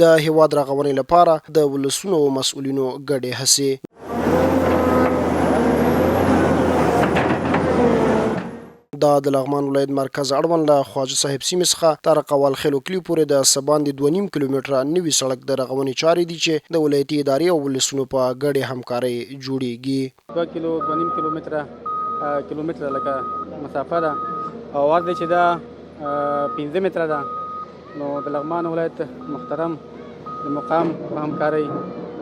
د هېواد رغونې لپاره د ولسونو او مسؤلینو ګډې هڅې. دا د لغمان ولایت مرکز اړوند له خواجه صاحب سیمې څخه تر قوال خېلو کلیو پورې د څه باندې 2.5 کیلومتره نوي سړک د رغونې چارې دي چې د ولایتي ادارې او ولسونو په ګډې همکارۍ جوړېږي. دوه کیلو 2.5 کیلومتره کیلومتره لکه مسافه ده او عرض چې دا 5 متره ده. نو د لغمان ولایت محترم د مقام په همکارۍ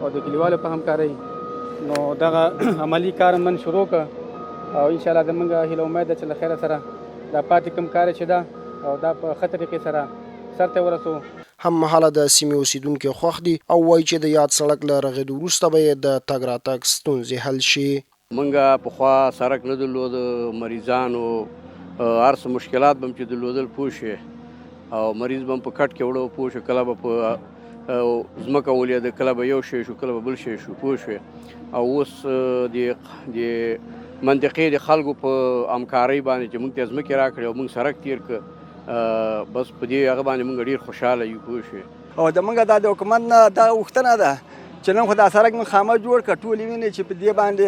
او د کلیوالو په همکارۍ نو دغه عملی کار من شروع ک او ان شاء الله زمونږ هیله امید ده چې له خیره سره دا پاتې کوم کار چې ده او دا په ښه طریقې سره سرته ورسو. هم مهاله د سیمې اوسېدونکي خوښ دي او وايي چې د یاد سړک له رغېدو وروسته به یې د تګ راتګ ستونزې حل شي. مونږ پخوا سرک نه درلود، مریضانو هر څه مشکلات به چې درلودل پوه شوې او مریض به په کټ کې وړو پوه شو، کله به په ځمکه ولېده، کله به یو شی شو، کله به بل شی شو پوه شوې. او اوس د منطقې د خلکو په همکارۍ باندې چې موږ ته ځمکې راکړې او موږ سرک تیر کړ، بس په دې هغه باندې موږ ډېر خوشحاله یو پوه شوې. او د موږ دا د حکومت نه دا غوښتنه ده چې نن خو دا سرک موږ خامه جوړ کړ، ټول ویني چې په دې باندې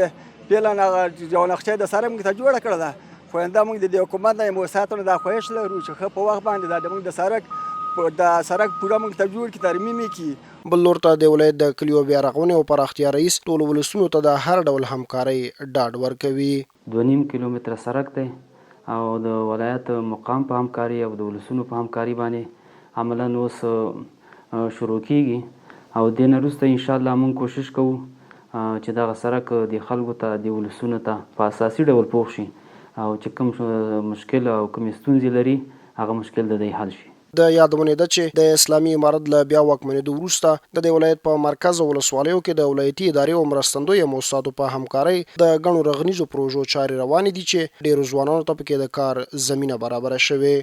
فعلا هغه یو نقشه د سرک موږ ته جوړه کړه ده، خو آینده موږ د دې حکومت نه موسساتو نه دا خواهش لرو چې ښه په وخت باندې دا د موږ د سرک د سرک پوره موږ ته جوړ کړي، ترمیم یې کړي. بل لور ته د ولایت د کلیو بیارغونې او پراختیا رئیس ټولو ولسونو ته د هر ډول همکارۍ ډاډ ورکوي. 2.5 کیلومتره سرک دی او د ولایت مقام په همکاري او د ولسونو په همکاري باندې عملاً اوس شروع کیږي او دې نه وروسته ان شاء الله موږ کوشش کوو چې دغه سرک د خلکو ته د ولسونو ته په اساسي ډول پوخ شي او چې کوم مشکل او کومې ستونزې لري هغه مشکل د دی حل شي. د یادونې ده چې د اسلامي امارت له بیا واکمنېدو وروسته د دې ولایت په مرکز او ولسوالیو کې د ولایتي ادارې او مرستندویه موسساتو په همکارۍ د ګڼو رغنیزو پروژو چارې روانې دي چې ډېرو ځوانانو ته پکې د کار زمینه برابره شوې.